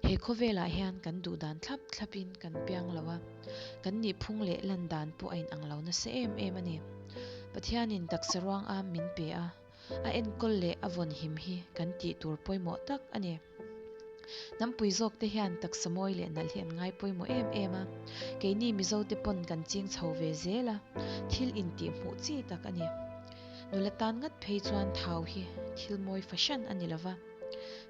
He khawvelah hian kan duh dan thlap thlapin kan piang lo a, kan nihphung leh lan dan pawh a inang lo nasa em em a ni. Pathianin taksa ruang am min pe a, a enkawl leh a vawn him hi kan tih tur pawimawh tak a ni. Hnampui zawk te hian taksa mawi leh nalh hi an ngai pawimawh em em a, keini Mizo te pawn kan ching chho ve zel a, thil intih hmuh chi tak a ni. Nula tan ngat phei chuan thau hi thil mawi fahran a ni lova,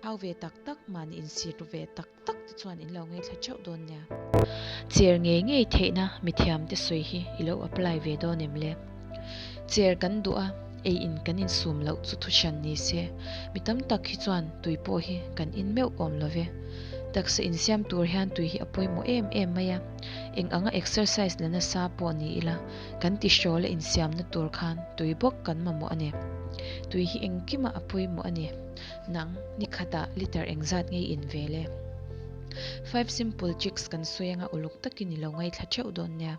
thau ve tak tak mahni insir ru ve tak tak te chuan in lo ngaithla theuh dawn nia. Chair ngei ngei theihna mithiam te sawi hi i lo apply ve dawn em le? Chair kan duh a, ei in kan insum loh chu thu hran ni se, mi tam tak hi chuan tui pawh hi kan in meuh awm lo ve. Taksa insiam tur hian tui hi a pawimawh em em mai a, eng anga exercise la nasa pawh ni ila, kan tihrawl a insiamna tur khan tui bawk kan mamawh a ni. Tui hi engkimah a pawimawh a ni. Nang, ni khatah liter engzat ngei in vel e? Five simple tricks kan sawi anga uluk takin i lo ngaithla theuh dawn nia.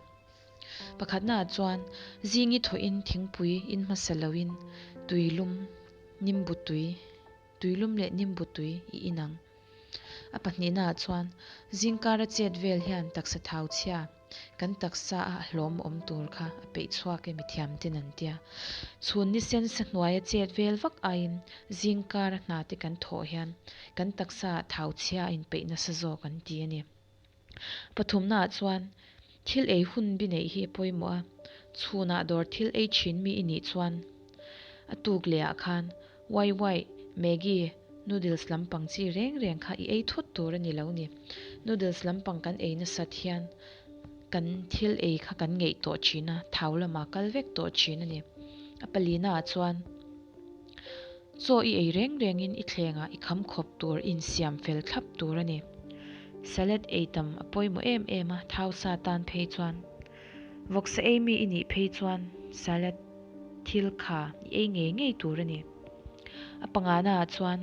Pakhatnaah chuan zingi thawhin thingpui in hmasa loin tuilum, nimbu tui, tuilum leh nimbu tui i in ang. A pahnihnaah chuan zingkara chet vel hian taksa thau chhia, Kan taksa a hlawm awm tur kha a peih chhuak e mithiam ten an tia. Chhun ni sen sa hnuaia chet vel vak aiin zing kara hna te kan thawh hian kan taksa ah thau chhia a inpeih nasa zawk an ti a ni. Pathumnaah chuan thil ei hun bi neih hi a pawimawh a, chhunah dawr thil ei thin mi i nih chuan a tuk leh ah khan Wai wai, Maggi, noodles lampang chi reng reng kha i ei thut tur a ni lo ni. Noodles lampang kan ei nasat hian kan thil ei kha kan ngeih tawh thin a, thau lamah kal vek tawh thin a ni. A palina ah chuan chaw i ei reng rengin i thlengah i kham khawp tur i insiam fel thlap tur a ni. Salad ei tam a pawimawh em em a, thau sa tan phei chuan. Vawksa ei mi i nih phei chuan salad thil kha i ei ngei ngei tur a ni. A pangana ah chuan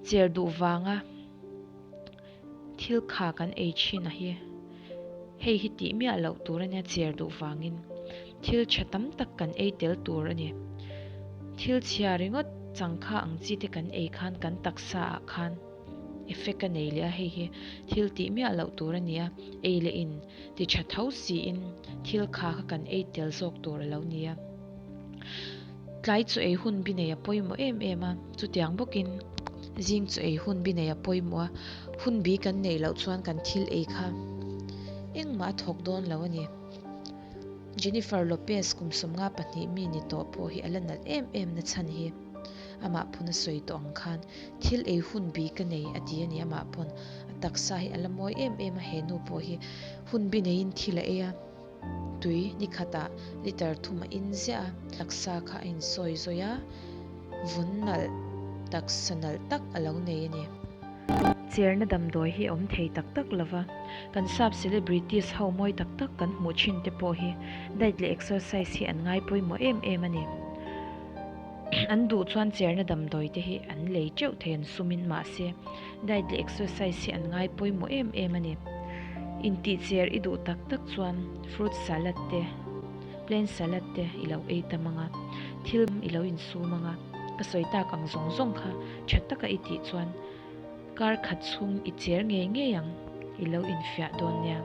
cher duh vanga thil kha kan ei thin a hi hei hi tih miah loh tur a nia cher duh vangin thil tha tam tak kan ei tel tur a ni. Thil chhia ringawt changkha ang chi te kan ei khan kan taksa ah khan Effect a nei leh a, hei hi thil tih miah loh tur a ni a, ei leh in ti tha tho siin thil kha kha kan ei tel zawk tur a lo ni a. Tlai chu ei hun bi nei a pawimawh em em a, chutiang bawkin zing chu ei hun bi nei a pawimawh a, hun bi kan neih loh chuan kan thil ei kha engmah a thawk dawn lo a ni. Jennifer Lopez kum 52 mi ni tawh pawh hi a la nalh em em na chhan hi. Amah pawn a sawi tawh ang khan thil ei hun bi ka nei a ti a ni. Amah pawn a taksa hi a la mawi em em a, he nu pawh hi hun bi neiin thil a ei a, tui ni khatah liter thum a in ziah a, taksa kha a insawi zawi a, vun nalh taksa nalh tak a lo nei a ni. Cherna damdawi hi a awm thei tak tak lo va, kan sap celebrities ho mawi tak tak kan hmuh thin te pawh hi diet leh exercise hi an ngai pawimawh em em a ni. An duh chuan cherna damdawi te hi an lei teuh thei an sumin mahse diet leh exercise hi an ngai pawimawh em em a ni. Intih cher i duh tak tak chuan fruit salad te, plain salad te i lo ei tam ang a, thil i lo insum ang a, ka sawi tak ang zawng zawng kha tha taka i tih chuan kar khat chhung i cher ngei ngei ang i lo infiah dawn nia.